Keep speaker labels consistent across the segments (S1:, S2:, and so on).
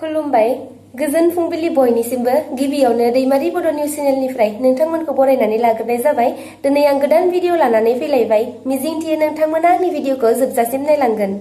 S1: खुलुमबाय गोजोन फुंबिलि बयनिसिमबो गिबियावनो दैमारि बड' निउस चेनेलनिफ्राय नोंथांमोनखौ बरायनानै लाग्रोनाय जाबाय। दिनै आं गोदान भिडिअ लानानै फैलायबाय। मिजिंथियो नोंथांमोना आंनि भिडिअखौ जोबजासिम नायलांगोन।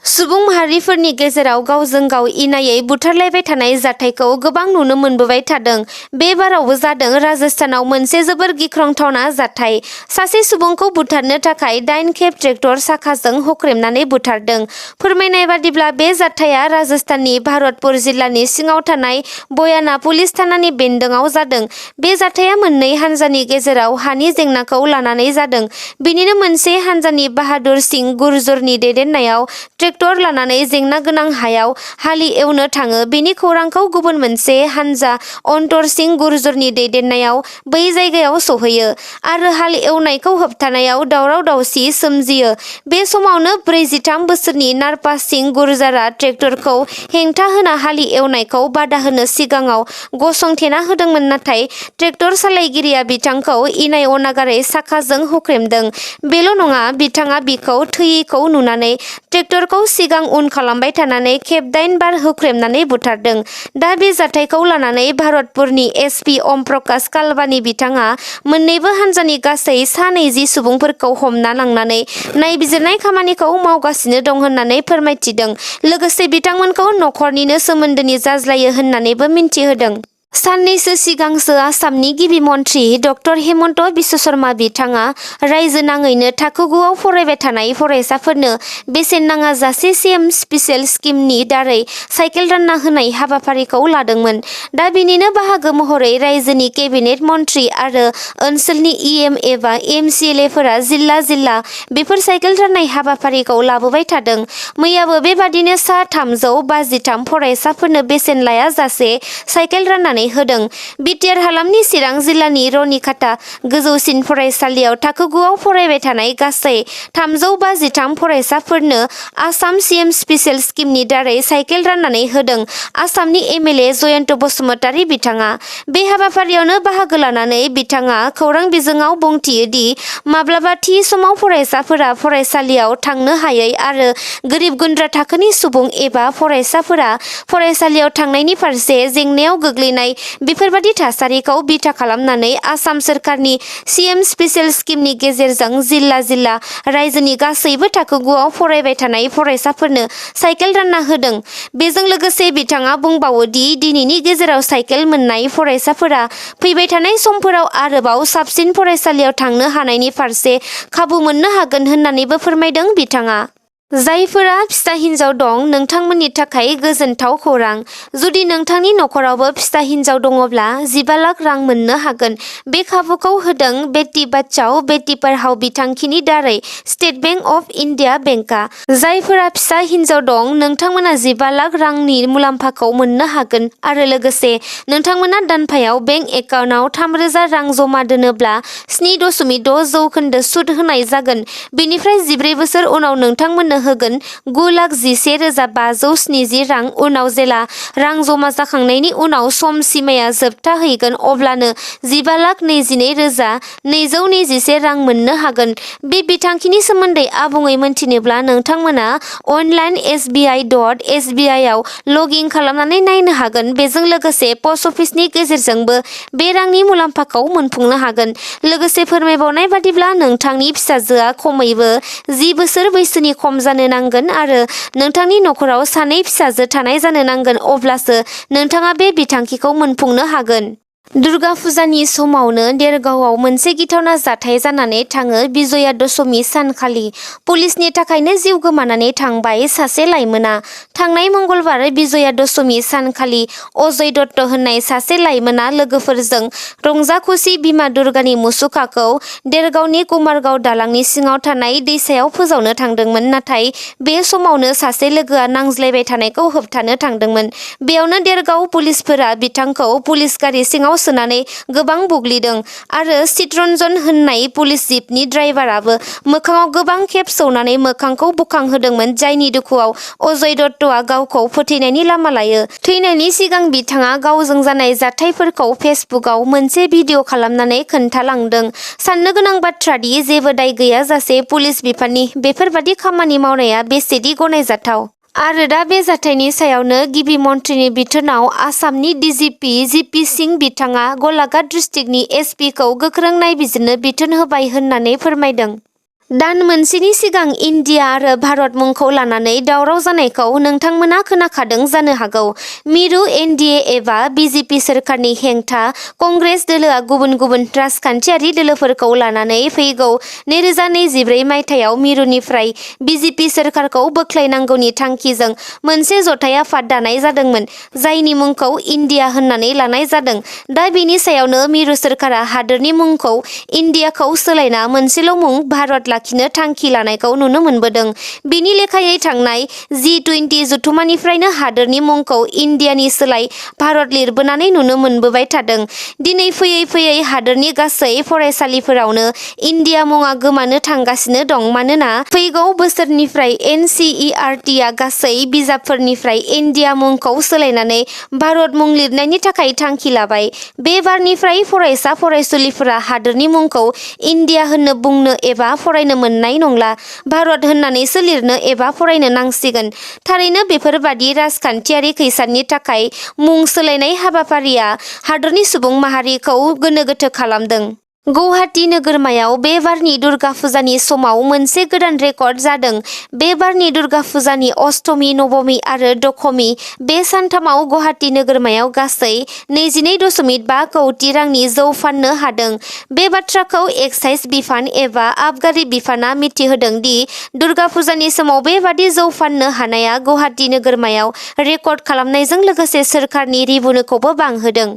S1: सुबुं माहारिफोरनि गेजेराव गावजों गाव इनायै बुथारलायबाय थानाय जाथायखौ गोबां नुनो मोनबोबाय थादों। बे बारावबो जादों राजस्थानाव मोनसे जोबोर गिख्रंथावना जाथाय। सासे सुबुंखौ बुथारनो थाखाय 9 खेब ट्रेक्टर साखाजों हुख्रेमनानै बुथारदों। फोरमायनाय बादिब्ला बे जाथाया राजस्थाननि भारतपुर जिल्लानि सिङाव थानाय बयाना पुलिस थानानि बेन्दोंआव जादों। बे जाथाया मोननै हानजानि गेजेराव हानि जेंनाखौ लानानै जादों। बिनिनो मोनसे हानजानि बाहादुर सिंह गुर्जरनि दैदेननायाव ट्रेक्टर लानानै जेंना गोनां हायाव हालि एवनो थाङो। बेनि खौरांखौ गुबुन मोनसे हानजा अन्तर सिंह गुर्जरनि दैदेननायाव बै जायगायाव सहैयो आरो हाल एवनायखौ होबथानायाव दावराव दावसि सोमजियो। बे समावनो 43 बोसोरनि नारपा सिंह गुर्जारा ट्रेक्टरखौ हेंथा होना हालि एवनायखौ बादा होनो सिगाङाव गसंथेना होदोंमोन, नाथाय ट्रेक्टर सालायगिरिया बिथांखौ इनाय अनागारै साखाजों हुख्रेमदों। बेल' नङा, बिथाङा बिखौ थैयैखौ नुनानै ट्रेक्टरखौ सिगां उन खालामबाय थानानै खेब 8 बार हुख्रेमनानै बुथारदों। दा बे जाथायखौ लानानै भारतपुरनि एसपि अम प्रकाश कालबानि बिथाङा मोन्नैबो हानजानि गासै 120 सुबुंफोरखौ हमना लांनानै नायबिजिरनाय खामानिखौ मावगासिनो दं होननानै फोरमायथिदों। लोगोसे बिथांमोनखौ नखरनिनो सोमोन्दोनि जाज्लायो होननानैबो मिन्थिहोदों। साननैसो सिगांसो आसामनि गिबि मन्थ्रि डक्टर हेमन्त बिश्व शर्मा बिथाङा रायजो नाङैनो थाखो 9 आव फरायबाय थानाय फरायसाफोरनो बेसेन नाङा जासे सिएम स्पेशेल स्किमनि दारै साइकेल रानना होनाय हाबाफारिखौ लादोंमोन। दा बिनिनो बाहागो महरै रायजोनि केबिनेट मन्थ्रि आरो ओनसोलनि इएम एबा एमसिएलएफोरा जिल्ला जिल्ला बेफोर साइकेल राननाय हाबाफारिखौ लाबोबाय थादों। मैयाबो बेबादिनो सा 353 फरायसाफोरनो बेसेन लाया जासे साइकेल राननानै होदों। बिटिआर हालामनि चिरां जिल्लानि रनिखाता गोजौसिन फरायसालियाव थाखो 9 आव फरायबाय थानाय गासै 353 फरायसाफोरनो आसाम सिएम स्पेशेल स्किमनि दारै साइकेल राननानै होदों आसामनि एमएलए जयन्त बसुमतारी बिथाङा। बे हाबाफारियावनो बाहागो लानानै बिथाङा खौरां बिजोङाव बुंथियो दि माब्लाबा थि समाव फरायसाफोरा फरायसालियाव थांनो हायै आरो गोरिब गुन्द्रा थाखोनि सुबुं एबा फरायसाफोरा फरायसालियाव थांनायनि फारसे जेंनायाव गोग्लैनाय बेफोरबादि थासारिखौ बिथा खालामनानै आसाम सोरखारनि सिएम स्पेशेल स्किमनि गेजेरजों जिल्ला जिल्ला रायजोनि गासैबो थाखो 9 आव फरायबाय थानाय फरायसाफोरनो साइकेल रानना होदों। बेजों लोगोसे बिथाङा बुंबावो दि दिनैनि गेजेराव साइकेल मोननाय फरायसाफोरा फैबाय थानाय समफोराव आरोबाव साबसिन फरायसालियाव थांनो हानायनि फारसे खाबु मोननो हागोन होननानैबो फोरमायदों बिथाङा। जायफोरा फिसा हिन्जाव दं, नोंथांमोननि थाखाय गोजोनथाव खौरां। जुदि नोंथांनि नखरावबो फिसा हिन्जाव दङब्ला 15 लाख रां मोननो हागोन। बे खाबुखौ होदों बेटी बाचाओ बेटी पढ़ाओ बिथांखिनि दारै स्टेट बेंक अफ इन्डिया बेंकआ। जायफोरा फिसा हिन्जाव दं, नोंथांमोना 15 लाख रांनि मुलाम्फाखौ मोननो हागोन आरो लोगोसे नोंथांमोना दानफायाव बेंक एकाउन्टआव 3000 रां जमा दोनोब्ला 7.6% सुद होनाय जागोन। बेनिफ्राय 14 बोसोर उनाव नोंथांमोननो होगोन 9,11,570 रां। उनाव जेला रां जमा जाखांनायनि उनाव सम सिमाया जोबथाहैगोन अब्लानो 15,22,221 रां मोननो हागोन। बे बिथांखिनि सोमोन्दै आबुङै मोनथिनोब्ला नोंथांमोना अनलाइन sbi.sbi आव लग इन खालामनानै नायनो हागोन। बेजों लोगोसे पस्ट अफिसनि गेजेरजोंबो बे रांनि मुलाम्फाखौ मोनफुंनो हागोन। लोगोसे फोरमायबावनाय बादिब्ला नोंथांनि फिसाजोआ खमैबो 10 बोसोर बैसोनि खम जानो नांगोन आरो नोंथांनि नखराव 2 फिसाजो थानाय जानो नांगोन, अब्लासो नोंथाङा बे बिथांखिखौ मोनफुंनो हागोन। दुर्गा फुजानि समावनो देरगावआव मोनसे गिथावना जाथाय जानानै थाङो। बिजया दशमी सानखालि पुलिसनि थाखायनो जिउ गोमानानै थांबाय सासे लाइमोना। थांनाय मंगलबार बिजया दशमी सानखालि अजय दत्त होननाय सासे लाइमोना लोगोफोरजों रंजा खुसि बिमा दुर्गानि मुसुखाखौ देरगावनि कुमारगाव दालांनि सिङाव थानाय दैसायाव फोजावनो थांदोंमोन। नाथाय बे समावनो सासे लोगोआ नांज्लायबाय थानायखौ होबथानो थांदोंमोन। बेयावनो देरगाव पुलिसफोरा बिथांखौ पुलिस गारि सिङाव सोनानै गोबां बुग्लिदों आरो चितरन्जन होननाय पुलिस जिपनि ड्राइभाराबो मोखाङाव गोबां खेब सौनानै मोखांखौ बुखांहोदोंमोन, जायनि दुखुआव अजय दत्तआ गावखौ फोथैनायनि लामा लायो। थैनायनि सिगां बिथाङा गावजों जानाय जाथायफोरखौ फेसबुकआव मोनसे भिडिअ खालामनानै खोन्थालांदों। साननो गोनां बाथ्रा दि जेबो दाय गैयाजासे पुलिस बिफाननि बेफोरबादि खामानि मावनाया बेसेदि गनायजाथाव।
S2: आरो दा बे जाथायनि सायावनो गिबि मन्थ्रिनि बिथोनाव आसामनि डिजिपि जिपि सिं बिथाङा गलाघाट डिस्ट्रिक्टनि एसपिखौ गोख्रों नायबिजिरनो बिथोन होबाय होननानै फोरमायदों। दान मोनसेनि सिगां इन्डिया आरो भारत मुंखौ लानानै दावराव जानायखौ नोंथांमोना खोनाखादों जानो हागौ। मिरु एनडिए एबा बिजेपि सोरखारनि हेंथा कंग्रेस दोलोआ गुबुन गुबुन राजखान्थियारि दोलोफोरखौ लानानै फैगौ 2024 मायथाइयाव मिरुनिफ्राय बिजेपि सोरखारखौ बोख्लायनांगौनि थांखिजों मोनसे जथाय आफाद दानाय जादोंमोन, जायनि मुंखौ इन्डिया होननानै लानाय जादों। दा बेनि सायावनो मिरु सोरखारा हादोरनि मुंखौ इन्डियाखौ सोलायना मोनसेल' मुं भारत लाखिनो थांखि लानायखौ नुनो मोनबोदों। बिनि लेखायै थांनाय G20 जथुम्मानिफ्रायनो हादोरनि मुंखौ इन्डियानि सोलाय भारत लिरबोनानै नुनो मोनबोबाय थादों। दिनै फैयै फैयै हादोरनि गासै फरायसालिफोरावनो इन्डिया मुङा गोमानो थांगासिनो दं, मानोना फैगौ बोसोरनिफ्राय NCERTआ गासै बिजाबफोरनिफ्राय इन्डिया मुंखौ सोलायनानै भारत मुं लिरनायनि थाखाय थांखि लाबाय। बे बारनिफ्राय फरायसा फरायसुलिफोरा हादोरनि मुंखौ इन्डिया होननो बुंनो एबा फरायनो मोननाय नंला, भारत होननानैसो लिरनो एबा फरायनो नांसिगोन। थारैनो बेफोरबादि राजखान्थियारि खैसारनि थाखाय मुं सोलायनाय हाबाफारिया हादोरनि सुबुं माहारिखौ गोनो गोथो खालामदों। गुवाहाटी नोगोरमायाव बे बारनि दुर्गा फुजानि समाव मोनसे गोदान रेकर्ड जादों। बे बारनि दुर्गा फुजानि अष्टमी, नवमी आरो दशमी बे सानथामाव गुवाहाटी नोगोरमायाव गासै 22.5 कौटि रांनि जौ फाननो हादों। बे बाथ्राखौ एक्साइज बिफान एबा आबगारि बिफाना मिथिहोदों दि दुर्गा फुजानि समाव बेबादि जौ फाननो हानाया गुवाहाटी नोगोरमायाव रेकर्ड खालामनायजों लोगोसे सोरखारनि रिभेन्युखौबो बांहोदों।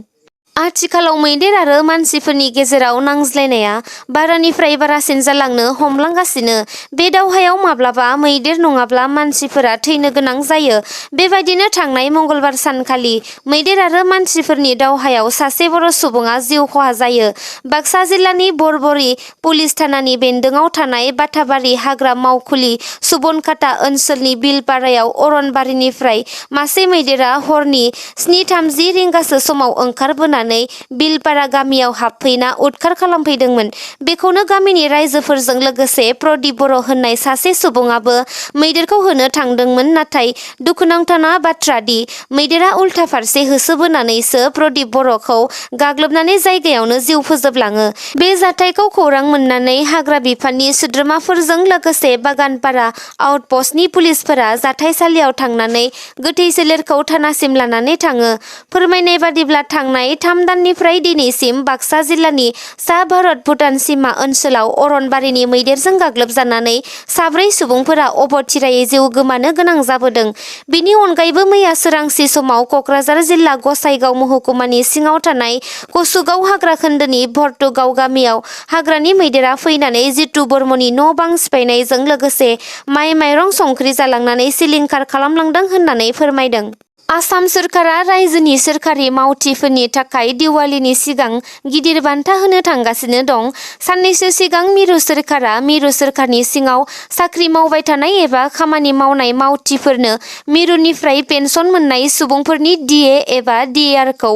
S2: आथिखालाव मैदेर आरो मानसिफोरनि गेजेराव नांज्लायनाया बारानिफ्राय बारासिन जालांनो हमलांगासिनो। बे दावहायाव माब्लाबा मैदेर नङाब्ला मानसिफोरा थैनो गोनां जायो। बेबायदिनो थांनाय मंगलबार सानखालि मैदेर आरो मानसिफोरनि दावहायाव सासे बर' सुबुङा जिउ खहा जायो। बाक्सा जिल्लानि बरबरी पुलिस थानानि बेन्दोङाव थानाय बाथाबारि हाग्रा मावखुलि सुबनखाता ओनसोलनि बिलपारायाव अरनबारिनिफ्राय मासे मैदेरा हरनि 7:30 रिंगासो समाव ओंखारबोनानै बिलपारा गामियाव हाबफैना उदखार खालामफैदोंमोन। बेखौनो गामिनि रायजोफोरजों लोगोसे प्रदीप बर' होननाय सासे सुबुङाबो मैदेरखौ होनो थांदोंमोन, नाथाय दुखुनांथावना बाथ्रा दि मैदेरा उल्था फारसे होसोबोनानैसो प्रदीप बर'खौ गाग्लोबनानै जायगायावनो जिउ फोजोबलाङो। बे जाथायखौ खौरां मोननानै हाग्रा बिफाननि सोद्रोमाफोरजों लोगोसे बागानपारा आउटपस्टनि पुलिसफोरा जाथायसालियाव थांनानै गोथै सोलेरखौ थानासिम लानानै थाङो। फोरमायनाय बादिब्ला थांनाय 3 दाननिफ्राय दिनैसिम बाक्सा जिल्लानि सा भारत भुटान सिमा ओनसोलाव अरनबारिनि मैदेरजों गाग्लोबजानानै 4 सुबुंफोरा अबथिरायै जिउ गोमानो गोनां जाबोदों। बिनि अनगायैबो मैया सोरांसि समाव कक्राझार जिल्ला गसाइगाव महकुमानि सिङाव थानाय कसुगाव हाग्रा खोन्दोनि भर्तगाव गामियाव हाग्रानि मैदेरा फैनानै जितु बर्मननि न' बां सिफायनायजों लोगोसे माइ माइरं संख्रि जालांनानै सिलिंखार खालामलांदों होननानै फोरमायदों। आसाम सोरखारा रायजोनि सोरखारि मावथिफोरनि थाखाय दिवालीनि सिगां गिदिर बान्था होनो थांगासिनो दं। साननैसो सिगां मिरु सोरखारा मिरु सोरखारनि सिङाव साख्रि मावबाय थानाय एबा खामानि मावनाय मावथिफोरनो मिरुनिफ्राय पेन्सन मोननाय सुबुंफोरनि DA एबा DARखौ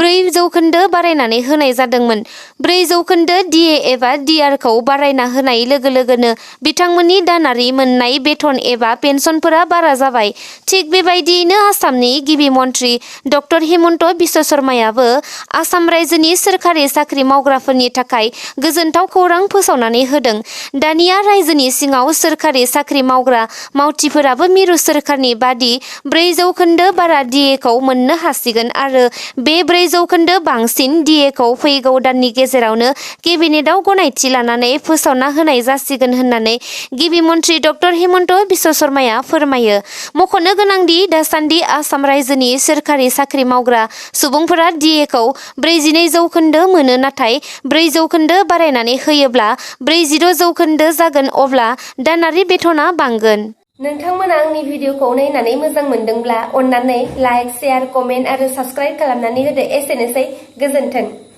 S2: 4% बारायनानै होनाय जादोंमोन। 4% DA एबा DARखौ बारायना होनाय लोगो लोगोनो बिथांमोननि दानारि मोननाय बेथन एबा पेन्सनफोरा बारा जाबाय। थिग बेबायदियैनो आसामनि गिबि मन्थ्रि ड हिमन्त बिश्व शर्मायाबो आसाम रायजोनि सोरखारि साख्रि मावग्राफोरनि थाखाय गोजोनथाव खौरां फोसावनानै होदों। दानिया रायजोनि सिङाव सोरखारि साख्रि मावग्रा मावथिफोराबो मिरु सोरखारनि बादि 4% बारा DAखौ मोननो हासिगोन आरो बे 4% बांसिन DAखौ फैगौ दाननि गेजेरावनो केबिनेटआव गनायथि लानानै फोसावना होनाय जासिगोन होननानै गिबि मन्थ्रि ड हिमन्त बिश्व शर्माया फोरमायो। मख'नो गोनांदि दासान्दि आसाम रायजोनि सोरखारि साख्रि मावग्रा सुबुंफोरा DAखौ 42% मोनो, नाथाय 4% बारायनानै होयोब्ला 46% जागोन, अब्ला दानारि बेथना बांगोन।
S1: नोंथांमोना आंनि भिडिअखौ नायनानै मोजां मोनदोंब्ला अन्नानै लाइक, शेयार, कमेन्ट आरो साबस्क्राइब खालामनानै होदो। एसेनोसै, गोजोन्थों।